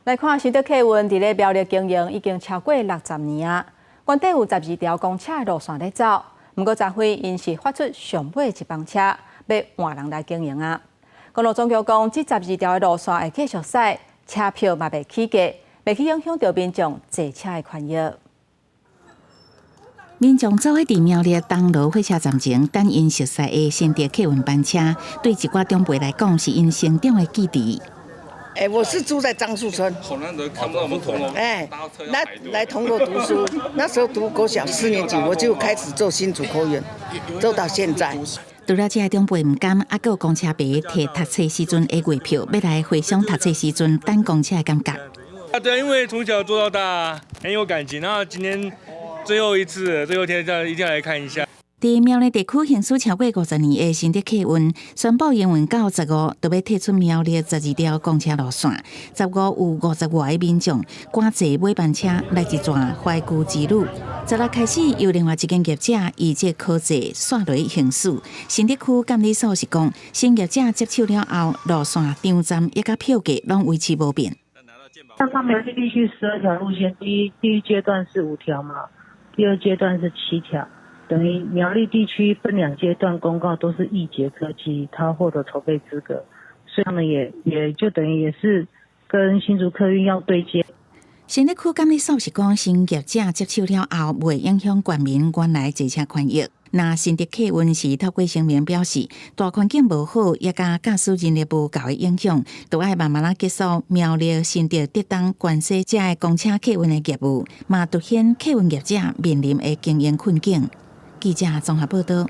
來看新竹客運佇咧苗栗經營已經超過60年啊，原底有12條公車路線咧走，毋過昨昏𪜶是發出上尾一班車，欲換人來經營啊。公路總局講，這十二條的路線會繼續駛，車票嘛袂起價，袂去影響著民眾坐車的權益。民眾做伙佇苗栗銅鑼火車站前等𪜶熟似的新竹客運班車，對一寡長輩來講是𪜶成長的記憶。哎，我是住在樟樹村。好難得看到我們銅鑼。哎，來來銅鑼讀書，那時候讀國小四年級，我就開始坐新竹客運，坐到現在。除了這个長輩毋甘，猶閣有公車爸提讀冊時陣的月票，欲來回想讀冊時陣等公車的感覺。啊，對，因為從小坐到大，很有感情。然後今天最後一次，最後一天，這樣一定要來看一下。佇苗栗地區行駛超過50年的新竹客運，宣布營運到十五，就欲退出苗栗十二條公車路線。十五有50外个民眾趕坐尾班車來一段懷舊之旅。16開始，由另外一間業者以這科技煞落行駛。新竹區監理所是講，新業者接手了後，路線、場站以及票價攏維持無變。像苗栗地區12條路線，第一階段是五條嘛，第二階段是七條。等於苗栗地區分兩階段公告，都是易捷科技，它獲得籌備資格，所以他們也就等於也是跟新竹客運要對接。新竹區監理所是講，新業者接手了後，袂影響縣民原來坐車權益。那新竹客運是透過聲明表示，大環境無好，也佮駕駛人力無夠的影響，都愛慢慢仔結束苗栗新竹竹東關西這个公車客運的業務，嘛凸顯客運業者面臨的經營困境。記者綜合報道。